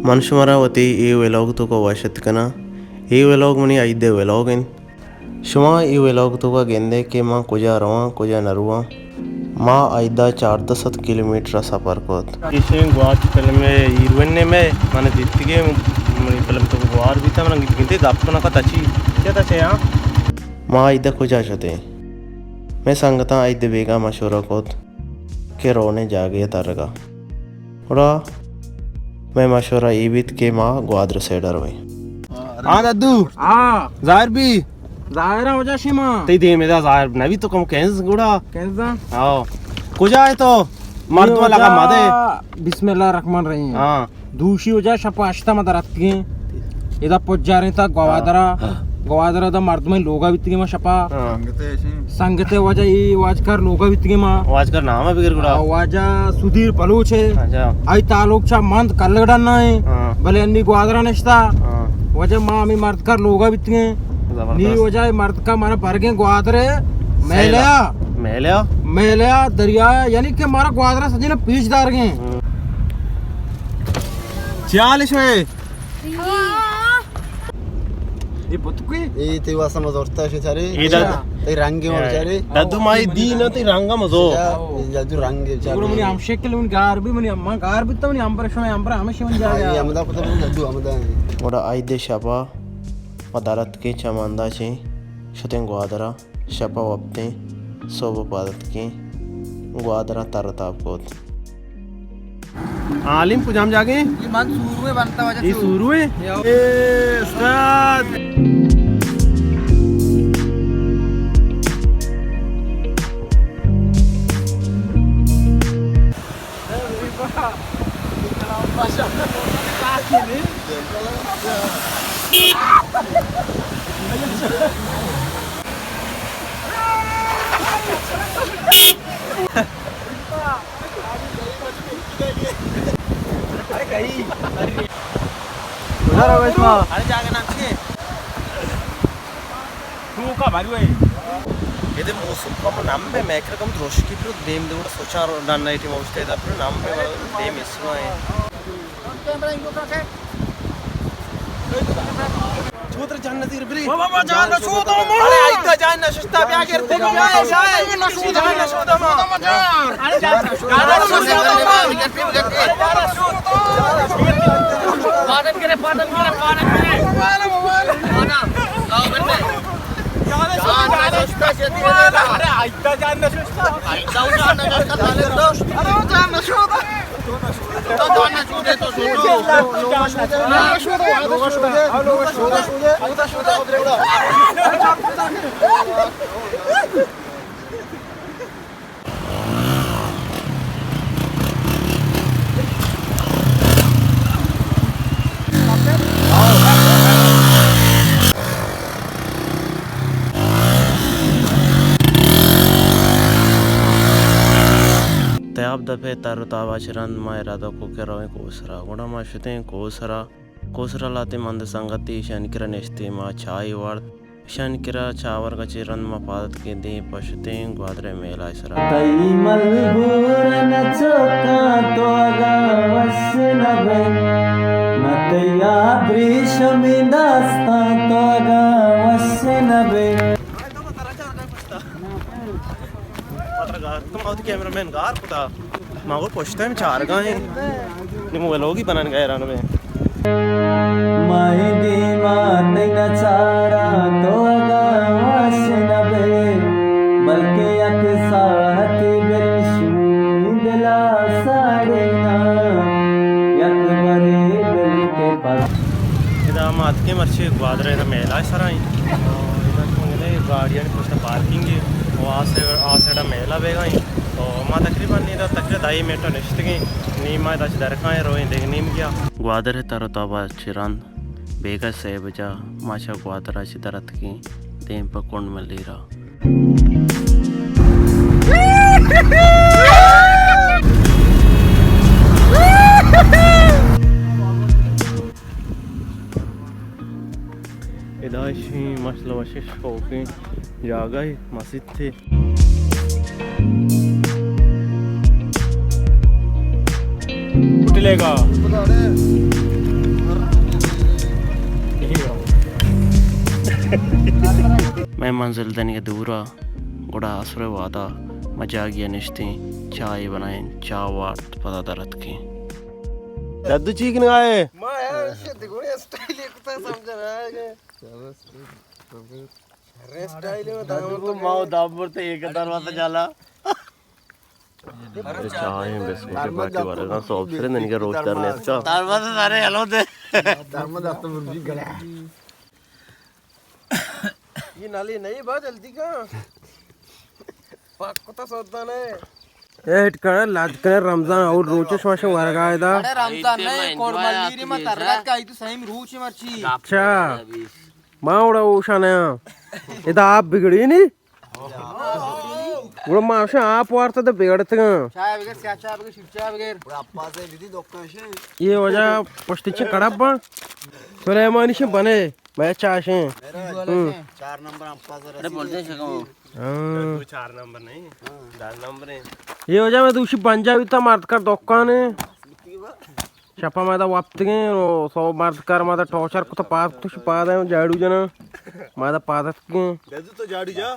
من شمارا وتی اے ولاگ توکا وش اتک کناں۔ اے ولاگ منی عید ءِ ولاگ انت۔ شما اے ولاگ توکا گندے کہ ما کجا رواں، کجا نہ رواں۔ ما عید ءَ چاردہ سد کلومیٹر ءَ سفر کت۔ ایشیں گوات فلم ءِ ہیروئن ءَ مئے من دیتگیں، منی فلم توکا گوار بیتا، من گندے گپ نہ کت اچی۔ چے تا چے ہاں؟ ما عید ءَ کجا شتیں؟ مئے سنگتاں عید ءَ بیگا مشورہ کت کہ رونے جاگے ءَ ترگا۔ گڑا مئے مشورہ اے بیت کہ ما گوادر سائیڈ ءَ رویں۔ ہاں ددو۔ ہاں۔ ظاہر بی۔ ظاہر ءَ وجہ شما۔ تئی دیم ادا ظاہر نہ بی تو کم کنز گڑا۔ کنز؟ ہاں۔ کجا ئے تو؟ مردم لگا مدے۔ بسم اللہ الرحمن الرحیم۔ ہاں۔ دوشی وجہ شپ ہشت ءَ ما در اتکیں۔ ادا پجاریں تا گوادر ءَ۔ ہاں۔ گوادر ءَ دا مردمیں لوگا بیتگیں ما شپا۔ ہاں۔ سنگتے وجہ ای واجکار لوگا بیتگیں ما۔ واجکار نام ءَ بگر گڑا۔ آ، واجہ سدیر بلوچ ہے۔ اچھا۔ آئی تعلق چا مند کلگڑا نہ ہے۔ ہاں۔ بلے انی گوادر ءَ نشتا۔ ہاں۔ وجہ ما ہمیں مردکار لوگا بیتگیں۔ زبردست۔ نی وجہ مردکا مانا برگیں گوادر ہے۔ میلیا۔ میلیا۔ میلیا دریا، یعنی کہ مارا گوادر سجن پیش دارگیں۔ ہاں۔ چیال شوئے؟ اے بوت کوئی؟ اے تئی واسطہ مزورتا شے چارے۔ اے داد۔ تئی رنگ ہے چارے۔ دادو مائی دی نہ تئی رنگ مزو۔ اے دادو رنگ ہے چارے۔ منی ہم شکل من گار بھی، منی اماں گار بھی تو منی امبر شما امبر ہمیشہ من جا۔ اے ہمدا پتہ منی دادو ہمدا ہے۔ گڑا عید شپا ما در اتکیں چماندا چیں شتیں گوادرا۔ شپ ءَ وپتیں، سہب ءَ پاد اتکیں، گوادر ءَ تر ءُ تاب کت۔ عالم کجام جاگہ ایں؟ اے من سورو ءَ بنتا وجہ اے چو۔ سورو ءَ؟ یو۔ اے استاد۔ کجا رویش ما؟ ارے جاگہ نام چی ہے؟ تو کا بھاری ہوئے؟ یہ دے موسم کا نام پہ میکر کم دروشکی پر دیم دے سوچار ڈان نائٹی موستے دا پر نام پہ دیم اسوا ہے۔ چودر جان نزیر بری۔ بابا، ما جان نہ شوداں ما۔ ارے، ایتا جان نہ ششتا، بیا گر تے، بیا، بیا، جان نہ شوداں ما۔ ارے، جان نہ شوداں ما۔ پادن کرے، پادن کرے، پادن کرے۔ جان نہ ششتا، شدی۔ ارے، ایتا جان نہ ششتا۔ ایتا جان نہ ششتا، ارے، جان نہ شوداں۔ تیاب دپ ءِ تر ءُ تاب ءَ چہ رند ما ارادہ کت کہ رویں کوسرا۔ گڑا ما شتیں کوسرا۔ کوسرا لہتیں مند سنگتے، ایشانی کرا نشتیں، ما چاہے وارت۔ ایشانی کرا چاہ ورگ ءَ چہ رند ما پاد اتکیں دیم پہ شتیں گوادر ءِ میلہ ءِ سرا۔ تئی ملگورن چکاں تو اگاں وش نہ بئے، نہ تئی ابریشمیں داستاں تو اگاں وش نہ بئے۔ پتر گار، تو ما وتی کیمرہ مین گار کتا۔ ما گو پشت ءَ چارگا ایں۔ نی موبائل ہوگی بنان گئے رانو میں۔ ماہی دیما تئی نچارا تو اگاں وش نہ بئے، بلکہ یک ساعتے بل شومی دلا ساڑینا، یک برے بل کے پس۔ ادا ما اتکیں مرچی گوادر ءِ میلہ ءِ سرا ایں۔ ادا گاڑیانی پشت پارکنگ ایں۔ او آ سائیڈ، آ سائیڈ ءَ میلہ بیگا ایں۔ تو ما تقریباً ادا تقریباً دہ منٹ نشتگیں۔ نی ما ادا چہ درکائیں رویں دگہ نیمگیا۔ گوادر ءِ تر ءُ تاب ءَ چہ رند بیگہ سے بجا ما چہ گوادر ءَ چہ در اتکیں دیم پہ کنڈ ملیر ءَ۔ اصل وشیں شوقیں جاگہے، مسیتے۔ لے گا۔ مئے منزل دنیگہ دورا، گڑا عصر ءِ وہدا ما جاگہے ءَ نشتیں، چاہے بنائیں، چاہ وارت، پدا در اتکیں۔ ددو چی کنگا ئے؟ ما یار، ایشی دگونے اسٹائل کتا سمجھ نہ آئے گا۔ ارے اسٹائل میں دامن تو ما دامن تے ایک دروازہ جالا۔ چاہیں بسکوٹ پاکی ورگا سوب سرے ننگے روچ در نیسکا۔ دروازہ سارے ہلو دے۔ دامن دست مرجی گلا۔ یہ نالی نہیں با جلدی کا۔ پاک کتا سودا نے۔ اے ہٹ کر، لاد کر، رمضان اور روچ شوش ورگا دا۔ اڑے رمضان نہیں، کون ملیری ما ترگت کا، تو صحیح روچ مرچی۔ اچھا۔ ما اوڑا اوشا نیا۔ ادا آپ بگڑی نی؟ گڑا ما اوشا آپ وارتا تو بگڑتگاں۔ چاہ بگر، سیاہ چاہ بگر، شیر چاہ بگر۔ یہ وجہ پشتی چھ کڑب با۔ سلیمانی شن بنے۔ میں چاشیں۔ ہم۔ چار نمبر ہم پاس رسید۔ ارے بولتے شکو۔ ہاں۔ دو چار نمبر نہیں، دس نمبر ہیں۔ یہ وجہ میں دوشی بنجا بیتا مرد کر دکان ہے۔ شپا ما دا وپتگیں، او سو مرد کر ما دا ٹارچر کتا پاس کتا شپا دا جاڑو جنا۔ ما دا پاس اتکیں۔ دزو تو جاڑو جا۔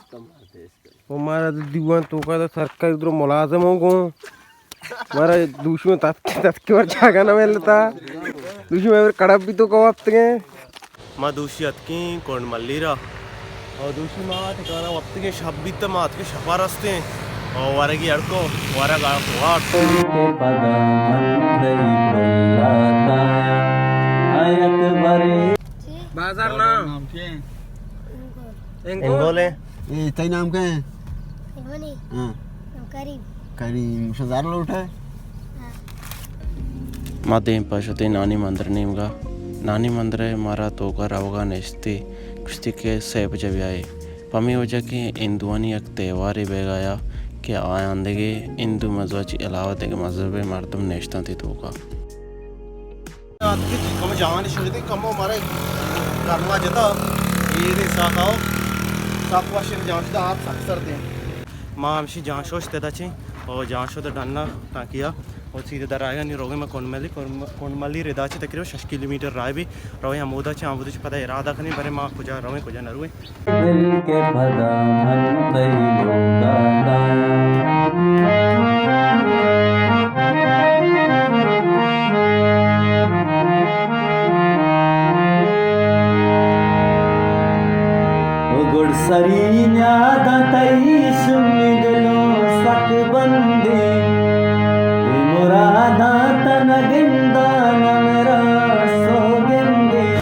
او مارا دیوان توکا دا سرکاری درو ملازم ہوں گوں۔ مارا دوشی میں تتکی تتکی ور جاگہ نہ ملتا۔ دوشی میں کڑب بھی توکا وپتگیں۔ ما دوشی اتکیں کنڈ ملیرا۔ او دوشی ما ٹھکانہ وپتگیں، شپ بیت، ما اتکیں شپا رستیں۔ او ورگی اڑکو، ورگ اڑکو واٹ۔ بازار نام۔ انگول۔ انگول ہے۔ اے، تئی نام کیا ہے؟ منی؟ ہاں۔ نام کریم۔ کریم، شزار لوٹ ہے؟ ہاں۔ ما دیم پا شتیں نانی مندر نیمگا۔ نانی مندر ءَ مارا توکا روگا نشتی، گوشتی کہ سئے بجہ بیائے۔ پمی وجہ کہ ہندوانی یک تہوارے بیگایا کہ آیاں دگہ ہندو مذہب چی علاوہ دگہ مذہب ءِ مردم نشتنت توکا۔ کم جان شدے، کم مارے گرما جتا، یہ دے ساکاو، ساکوا شر جان شدہ، آپ سک سر دیں۔ ما ہمشی جان شوش تدا چیں، او جان شد ڈنا ٹانکیا، او سیدھے در آئے گا نی روگے میں کون ملی، کون، کون ملی ردا چے تقریباً شش کلومیٹر راہ بھی رویں، ہمودا چے، ہمودا چے پدا ارادہ کنیں، برے ما کجا رویں، کجا نہ رویں۔ دل کے پدا من تئی لوگا کایاں۔ او گڈسری نیاداں تئی شومیں دلوں سک بندیں، اے مراداں تن گنداں نمرا سوگندیں۔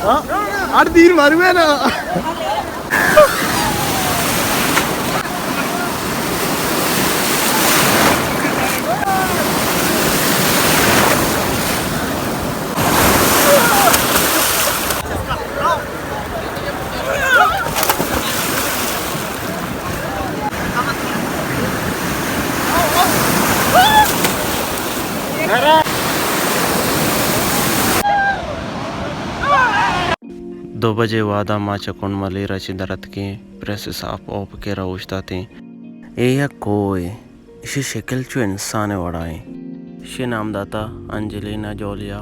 ہاں؟ اڑ دیر مارو ہے نا۔ دو بجے وہدا ما چہ کنڈ ملیر ءَ چہ در اتکیں، پرنسس آف ہوپ ءِ کرا اوشتاتیں۔ اے یک کوہے، اشی شکل چو انسان ءِ وڑا ایں۔ اشی نام داتا انجلینا جولیا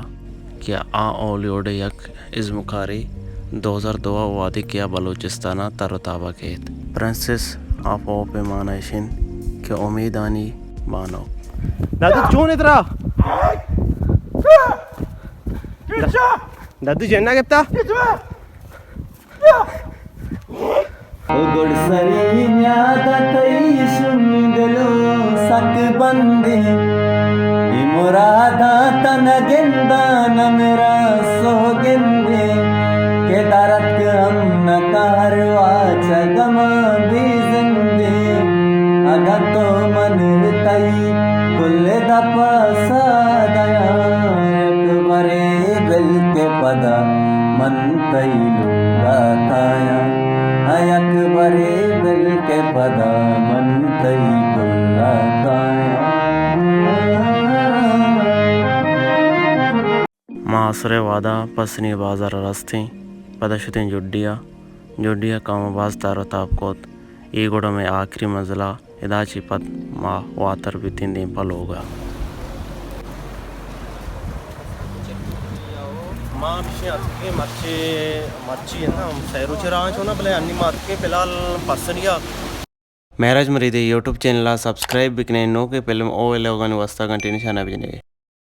کہ آ ہالی ووڈ ءِ یک ازمکارے۔ دو ہزار دو ءَ وہدے کہ آ بلوچستان ءَ تر ءُ تاب ءَ کیت۔ پرنسس آف ہوپ ءِ مانا اش انت کہ امیدانی بانک۔ دادو چون اترا؟ دادو جنہ گپتا؟ او گڈسری نیاد ءَ تئی شومیں دلوں سک بندیں، اے مراداں تن گنداں نمرا سوگندیں، کہ در اتک ہم نہ کاروا چہ گماں بے زندیں۔ اگاں تو من تئی کل دپ ءَ ساہ دیاں، یک برے بل کہ پدا من تئی لوگ ءَ کایاں، یک برے ادا من تئی گل ءَ کایاں۔ ما عصر ءِ وہد ءَ پسنی ءِ بازار ءَ رستیں، پدا شتیں جڈی ءَ۔ جڈی ءَ کم ءُ باز تر ءُ تاب کت۔ اے گڑا مئے آخری منزل ءَ۔ ادا چہ پد ما واتر بیتیں دیم پہ لوگ ءَ۔ ما ہمیشی اتکیں مرچی، مرچی اناں، ہم سہ روچ راہ چونا، بلے انی ما اتکیں فی الحال پسنی ءَ۔ مہراج مرید ءِ یوٹیوب چینل ءَ سبسکرائب بکنیں، نوکیں فلم ءُ ویلاگانی واسطہ گھنٹی نشان ءَ بجنیں۔